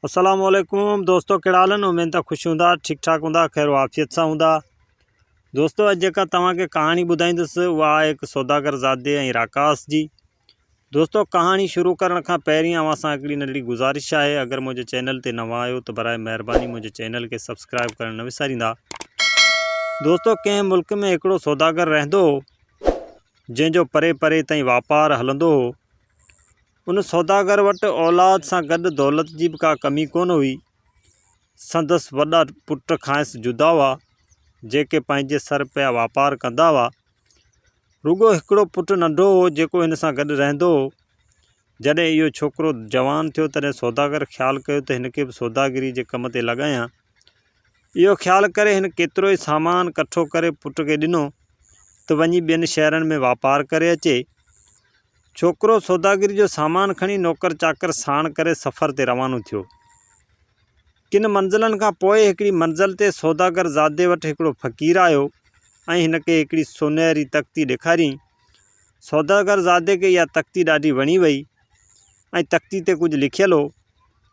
السلام عليڪم دوستو ڪهڙا حال آهن اميد ته خوش هوندا ٺيڪ ٺاڪ هوندا خير عافيت سان هوندا دوستو اڄ جيڪا توهان کي ڪهاڻي ٻڌائيندس اها آهي هڪ سوداگر زادي ۽ راڪاس جي دوستو ڪهاڻي شروع ڪرڻ کان پهرين اوهان سان هڪڙي ننڍڙي گذارش آهي اگر منهنجي چينل تي نوان آهيو ته برائي مهرباني منهنجي چينل کي سبسڪرائب ڪرڻ نه وساريندا دوستو ڪنهن ملڪ ۾ هڪڙو سوداگر رهندو هو جنهن جو پري پري تائين واپار هلندو هو ان سوداگر وٽ اولاد سان گڏ دولت جي به ڪا ڪمي ڪونه هئي. سندس وڏا پٽ کانئس جدا هئا، جيڪي پنهنجي سر پيا واپار ڪندا هئا. رڳو هڪڙو پٽ ننڍو هو، جيڪو هن سان گڏ رهندو هو. جڏهن اهو ڇوڪرو جوان ٿيو، تڏهن سوداگر خيال ڪيو ته هن کي به سوداگريء جي ڪم تي لڳايان. اهو خيال ڪري هن ڪيتروئي سامان ڪٺو ڪري پٽ کي ڏنو ته وڃي ٻين شهرن ۾ واپار ڪري اچي. ڇوڪرو سوداگري جو سامان کڻي نوڪر چاڪر ساڻ ڪري سفر تي روانو ٿيو. ڪن منزلن کان پوء هڪڙي منزل تي سوداگر زادي وٽ هڪڙو فقير آيو ۽ هن کي هڪڙي سونهري تختي ڏيکاريائين. سوداگر زادي کي اها تختي ڏاڍي وڻي وئي ۽ تختي تي ڪجهه لکيل هو،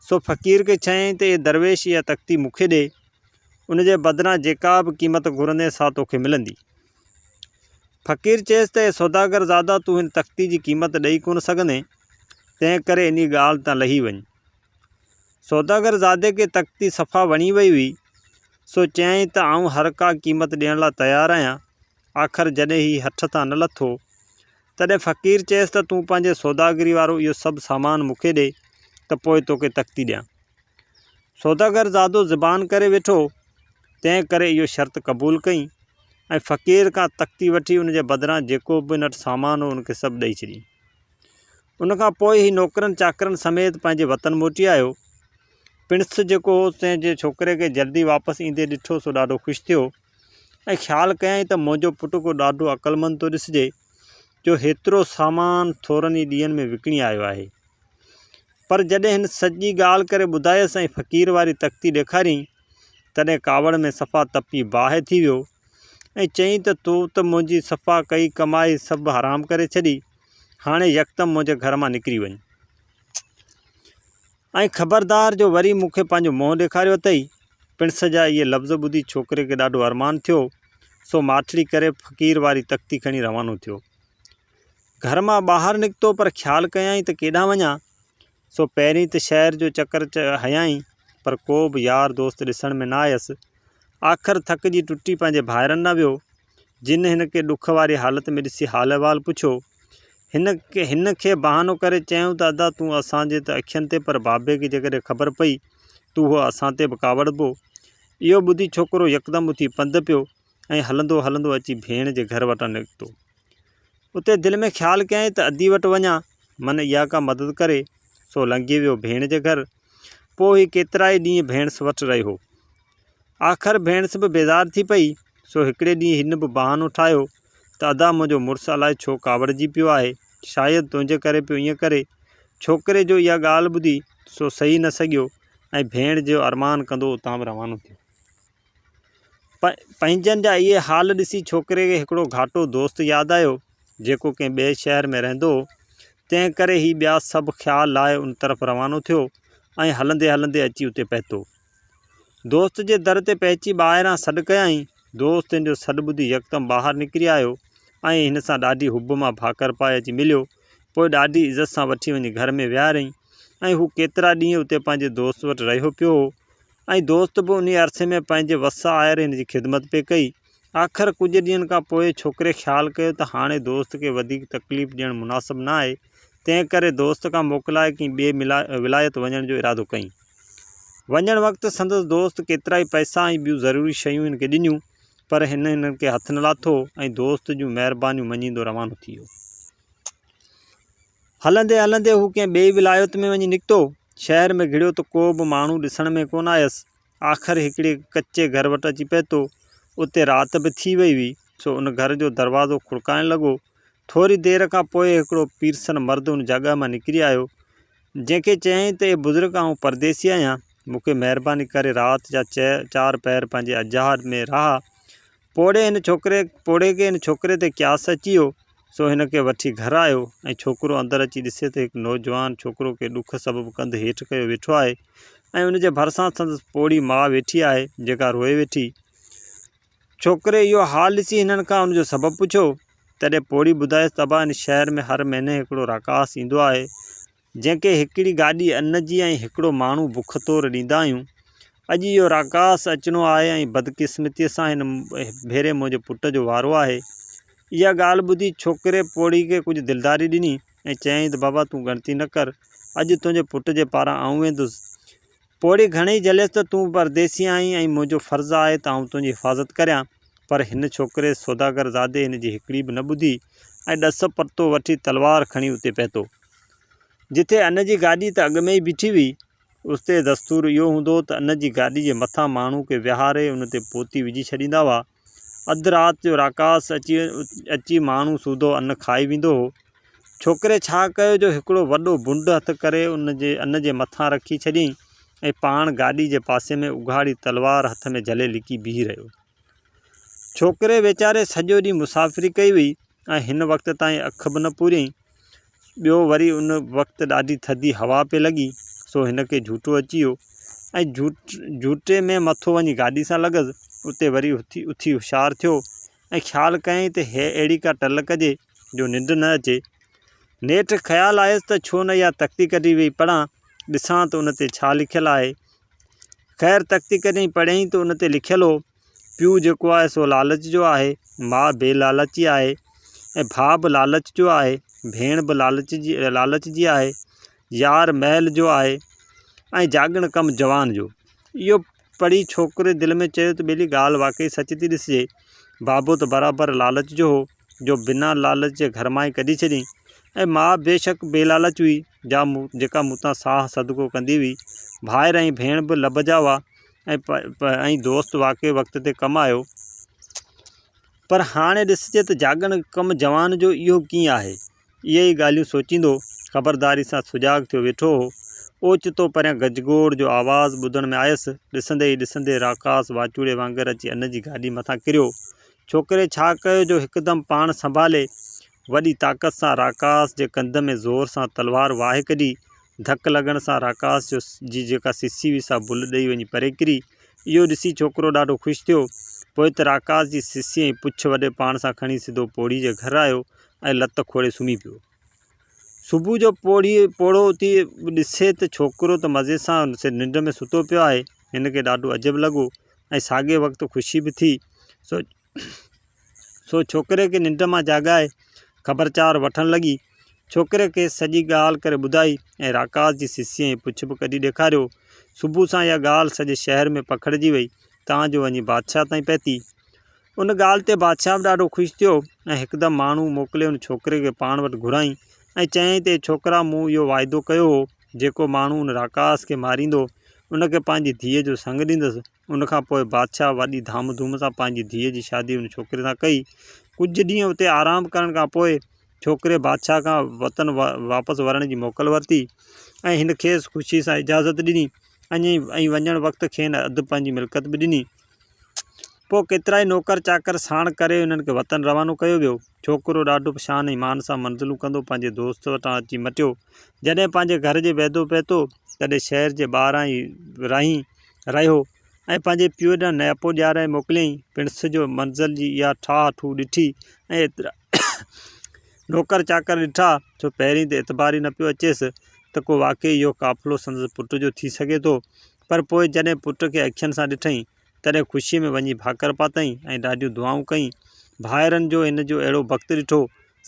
سو فقير کي چيائين ته اي درويش اها تختي مون کي ڏي، ان جي بدران جيڪا به قيمت گهرندين سا توکي ملندي. فقير چيس ته اي سوداگر زاده تون هن تختي جي قيمت ڏئي ڪونه سگهندين، تنهن ڪري انهيء ڳالهه تان لهي وڃ. سوداگر زادي کي تختي صفا وڻي وئي هئي، سو چيائين ته آئون هر ڪا قيمت ڏيڻ لاء تيار آهيان. آخر جڏهن هي هٺ تان نه لٿو، تڏهن فقير چيس ته تون پنهنجي سوداگري وارو اهو سڀ سامان مون کي ڏي ته پوء توکي تختي ڏيان. سوداگر زادو زبان ڪري ويٺو، تنهن ڪري اهو شرط قبول ڪئين ۽ فقير کان تختي وٺي ان جي بدران جيڪو به هن وٽ سامان هو ان کي سڀ ڏئي ڇڏيائين. ان کان پوء هي نوڪرن چاڪرن سميت پنهنجي وطن موٽي آيو. پڻس جيڪو هو تنهن جي ڇوڪري کي جلدي واپس ايندي ڏٺو سو ڏاڍو خوش ٿيو ۽ خيال ڪيائين ته منهنجو پٽ ڪو ڏاڍو عقلمند ٿو ڏسجي جو هيترو سامان ٿورن ئي ڏينهن ۾ وڪڻي آيو آهي. پر جڏهن هن سڄي ڳالهه ڪري ٻڌايس ۽ فقير واري تختي ڏيکاريائين، تڏهن ڪاوڙ ۾ صفا تپي باهه ٿي ويو ۽ چيائين ته تو ته منهنجي صفا ڪئي ڪمائي سڀ حرام ڪري ڇڏي، هاڻي يڪدم منهنجي گهر مان نڪري وڃ ۽ خبردار جو وري مون کي پنهنجو منهن ڏيکاريو اٿئي. پڻس جا اهي لفظ ٻڌي ڇوڪري کي ڏاڍو ارمان ٿيو، سو ماٺڙي ڪري فقير واري تختي کڻي روانو ٿيو. گهر مان ٻاهر نڪتو پر خيال ڪيائين ته ڪيڏانهن وڃان، سو پهرين ته شهر جو چڪر هنيائين پر ڪو به يار دوست ڏسڻ ۾ نه آيس. آخر ٿڪجي ٽٽي پنهنجي ڀائرن ڏانهن ويو، جن هن کي ڏک واري حالت ۾ ڏسي حال احوال پڇيو. هن هن کي بهانو ڪري چيائون ته ادا تون اسان جي ته اکين تي پر بابي کي جيڪڏهن خبر پئي ته اهو اسان تي به ڪاوڙبو. اهو ٻڌي ڇوڪرو يڪدم اٿي پنڌ پيو ۽ هلندو هلندو اچي ڀيڻ جي گهر وٽان نڪتو. اتي دل ۾ خيال ڪيائين ته ادي وٽ وڃان، من اها ڪا مدد ڪري، سو لنگهي ويو ڀيڻ جي گهر. پوء هي ڪيترائي ڏينهن ڀيڻس وٽ رهيو. آخر ڀيڻس به بيزار ٿي پئي، سو هڪڙي ڏينهن هن به بهانو ٺاهيو ته ادا منهنجو مڙس الائي ڇو ڪاوڙجي پيو آهي، شايد تنهنجي ڪري پيو ائين ڪري. ڇوڪري جو اها ڳالهه ٻڌي، سو سهي نه سگهيو ۽ ڀيڻ جو ارمان ڪندو اتان به روانو ٿيو. پنهنجن جا اهي حال ڏسي ڇوڪري کي هڪڙو گهاٽو دوست ياد آيو، جيڪو ڪنهن ٻئي شهر ۾ رهندو هو، تنهن ڪري هي ٻيا سڀ خيال لاهي ان طرف روانو ٿيو ۽ هلندي هلندي اچي اتي پهتو. دوست جي در تي پهچي ٻاهران سڏ ڪيائين. دوست هن جو سڏ ٻڌي يڪدم ٻاهر نڪري آيو ۽ هن سان ڏاڍي حب مان ڀاڪر پائي اچي مليو. پوء ڏاڍي عزت سان وٺي وڃي گهر ۾ ويهاريائين ۽ هو ڪيترا ڏينهن اتي پنهنجي دوست وٽ رهيو پيو هو. ۽ دوست به انهي عرصي ۾ پنهنجي وس آهر هن جي خدمت پئي ڪئي. آخر ڪجهه ڏينهن کان پوء ڇوڪري خيال ڪيو ته هاڻي دوست کي وڌيڪ تڪليف ڏيڻ مناسب نه آهي، تنهن ڪري دوست کان موڪلائي ڪنهن ٻئي ولايت وڃڻ جو ارادو ڪيائين. وڃڻ وقت سندس دوست ڪيترائي پئسا ۽ ٻيون ضروري شيون هن کي ڏنيون، پر هن انهن کي هٿ نه لاٿو ۽ دوست جون مهربانيون مڃيندو روانو ٿي ويو. هلندي هلندي هو ڪنهن ٻئي ولايت ۾ وڃي نڪتو. شهر ۾ گهڙيو ته ڪو به ماڻهو ڏسڻ ۾ ڪونه آيس. آخر هڪڙي ڪچي گهر وٽ اچي پهتو. اتي رات به ٿي وئي هئي، سو ان گهر جو دروازو کڙڪائڻ لڳو. ٿوري دير کان پوء هڪڙو پيرسن مرد ان جڳهه مان نڪري آيو، جنهن کي چيائين ته اي بزرگ آئون پرديسي آهيان، مون کي مهرباني ڪري رات جا چار پهر پنهنجي اجها ۾ رهاء. پوڙهي هن ڇوڪري پوڙهي کي هن ڇوڪري تي قياس اچي ويو، سو هن کي وٺي گهر آيو ۽ ڇوڪرو اندر اچي ڏسي ته هڪ نوجوان ڇوڪرو ڪنهن ڏک سبب ڪنڌ هيٺ ڪيو ويٺو آهي ۽ ان جي ڀرسان سندس پوڙهي ماء ويٺي آهي، جيڪا روئي ويٺي. ڇوڪري اهو حال ڏسي هنن کان ان جو سبب پڇيو، تڏهن پوڙهي ٻڌايس ته ابا هن شهر ۾ هر مهيني هڪڙو راڪاس ايندو آهي، جنهن کي هڪڙي گاڏي ان جي ۽ هڪڙو ماڻهو بک طور ڏيندا آهيون. اڄ اهو راڪاس اچڻو آهي ۽ بدقسمتيء سان هن ڀيري منهنجي پٽ جو وارو آهي. اها ڳالهه ٻڌي ڇوڪري پوڙهي کي ڪجهه دلداري ڏني ۽ چيائين ته بابا تون ڳڻتي نه ڪر، اڄ تنهنجي پٽ جي پاران آئون ويندس. پوڙهي گهڻي ئي جهليس ته تون پرديسي آهين ۽ منهنجو فرض آهي ته آئون تنهنجي حفاظت ڪريان، پر هن ڇوڪري سوداگر زادي هن جي هڪڙي به نه ٻڌي ۽ ڏس پتو وٺي تلوار کڻي اتي پهتو. جتي ان جي گاڏي ته اڳ ۾ ئي بيٺي هئي. اتي دستور اهو هوندو هو ته ان جي گاڏي جي مٿان ماڻهو کي ويهاري ان تي پوتي وجهي ڇڏيندا هئا. اڌ رات جو راڪاس اچي اچي ماڻهو سوڌو ان کائي ويندو هو. ڇوڪري ڇا ڪيو جو هڪڙو وڏو بنڊ هٿ ڪري ان جي ان جي مٿان رکي ڇڏيائين ۽ پاڻ گاڏي جي پاسي ۾ اگهاڙي تلوار هٿ ۾ جهلي لڪي بيهي رهيو. ڇوڪري ويچاري سڄو ڏينهن مسافري ڪئي هئي ۽ هن وقت تائين اک به نه پوريائين. ٻيو وري ان وقت ڏاڍي ٿڌي هوا پئي لڳي، سو هن کي جهوٽو اچي ويو ۽ جهوٽي ۾ مٿو وڃي گاڏي سان لڳس. اتي وري اٿي اٿي هوشيار ٿيو ۽ خيال ڪيائين ته هيء اهڙي ڪا ٽل ڪجي جو ننڊ نه اچي. نيٺ خيال آيس ته ڇو نه اها تختي ڪڍي ويهي پڙهان، ڏسان ته ان تي ڇا لکيل آهي. خير تختي ڪڍي پڙهيائين ته ان تي لکيل هو. پيء جيڪو آهي سو لالچ جو آهي، ماء بي لالچي آهي ۽ ڀاء به لالچ جو آهي، ڀيڻ به لالچ جي لالچ جي آهي، يار محل جو آهي ۽ جاڳڻ ڪم جوان جو. اهو پڙهي ڇوڪري دل ۾ چيو ته ٻيلي ڳالهه واقعي سچ ٿي ڏسجي. بابو ته برابر لالچ جو هو جو بنا لالچ جي گهر مان ئي ڪڍي ڇڏيائين ۽ ماء بيشڪ بي لالچ هئي جا مون جيڪا مون تان ساهه صدقو ڪندي هئي. ڀائر ۽ ڀيڻ به لڀ جا هئا. ۽ دوست واقعي وقت تي ڪم آيو. پر هاڻي ڏسجي ته جاڳڻ ڪم جوان جو اهو ڪيئن آهي؟ اهي ئي ڳالهيون سوچيندو خبرداري سان سجاڳ ٿيو ويٺو هو. اوچتو پريان گجگوڙ جو آواز ٻڌڻ ۾ آيس. ڏسندي ئي ڏسندي راڪاس واچوڙي وانگر اچي ان جي گاڏي مٿان ڪريو. ڇوڪري ڇا ڪيو جو هڪدم پاڻ سنڀالي وڏي طاقت سان راڪاس جي ڪنڌ ۾ زور سان تلوار واهي ڪڍي. ڌڪ لڳڻ سان راڪاس جو جي جيڪا سسي هئي سا بل ڏئي وڃي پري ڪري. اهو ڏسي ڇوڪرو ڏاڍو خوش ٿيو. پوء ته راڪاس جي سسي ۽ پڇ وڍي پاڻ سان کڻي سڌو پوڙهي جي گهر آيو ۽ لت کوڙي سمهي پيو. صبح جو پوڙهي پوڙهو اٿي ڏسي ته ڇوڪرو ته مزي سان ننڊ ۾ ستو پيو آهي. هن کي ڏاڍو عجب لڳو ۽ ساڳئي وقت خوشي به ٿي. سو سو ڇوڪري کي ننڊ مان جاڳائي خبرچار وٺڻ لڳي. ڇوڪري کيس سڄي ڳالهه ڪري ٻڌائي ۽ راڪاس جي سسي ۽ پڇ به ڪڍي ڏيکاريو. صبح سان اها ڳالهه سڄي شهر ۾ پکڙجي وئي، تان جو وڃي بادشاهه تائين پهتي. ان ڳالهه تي بادشاهه به ڏاڍو خوش ٿيو ۽ هڪدم ماڻهو موڪلي ان ڇوڪري کي پاڻ وٽ گهرايائين ۽ چيائين ته اي ڇوڪرا مون اهو واعدو ڪيو هو، جيڪو ماڻهو ان راڪاس کي ماريندو، ان کي پنهنجي ڌيء جو سڱ ڏيندس. ان کان پوء بادشاهه وڏي ڌام ڌوم سان پنهنجي ڌيء جي شادي ان ڇوڪري سان ڪئي. ڪجهه ڏينهن اتي آرام ڪرڻ کان پوء ڇوڪري بادشاهه کان وطن واپس ورڻ جي موڪل ورتي ۽ هن کيس خوشيء سان اجازت ڏني ۽ وڃڻ وقت کين اڌ پنهنجي ملڪيت به ڏني. پوء ڪيترائي نوڪر چاڪر ساڻ ڪري انهن کي وطن روانو ڪيو ويو. ڇوڪرو ڏاڍو شان ۽ مان سان منزلون ڪندو پنهنجي دوست وٽان اچي مٽيو. جڏهن پنهنجي گهر جي ويجهو پهتو، تڏهن شهر جي ٻاهران ئي رهي رهيو ۽ پنهنجي پيء ڏانهن نياپو ڏيارائي موڪليائين. پڻس جو منزل جي اها ٺاهه ٺوهه ڏٺي ۽ ايترا نوڪر چاڪر ڏٺا، سو پهرين ته اعتبار ئي نه پيو اچيس ته ڪو واقعي اهو قافلو سندس پٽ جو ٿي سگهي ٿو. پر پوء جڏهن پٽ کي اکين سان ڏٺائين، تڏهن خوشيء ۾ وڃي ڀاڪر پاتائين ۽ ڏاڍيون دعائون ڪيائين. ڀائرن جو هن جو اهڙو بخت ڏٺو،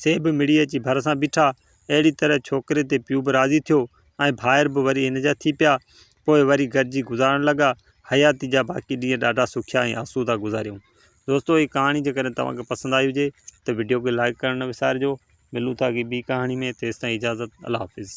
سي به مڙي اچي ڀر سان بيٺا. اهڙي طرح ڇوڪري تي پيء به راضي ٿيو ۽ ڀائر به وري هن جا ٿي پيا. پوء وري گڏجي گذارڻ لڳا. حياتي جا باقي ڏينهن ڏاڍا سکيا ۽ آسودا گذاريائون. دوستو هي ڪهاڻي جيڪڏهن توهان کي پسند آئي هجي ته وڊيو کي لائيڪ ڪرڻ نه وسارجو. ملون ٿا اڳي ٻي ڪهاڻي ۾ تيستائين اجازت الله حافظ.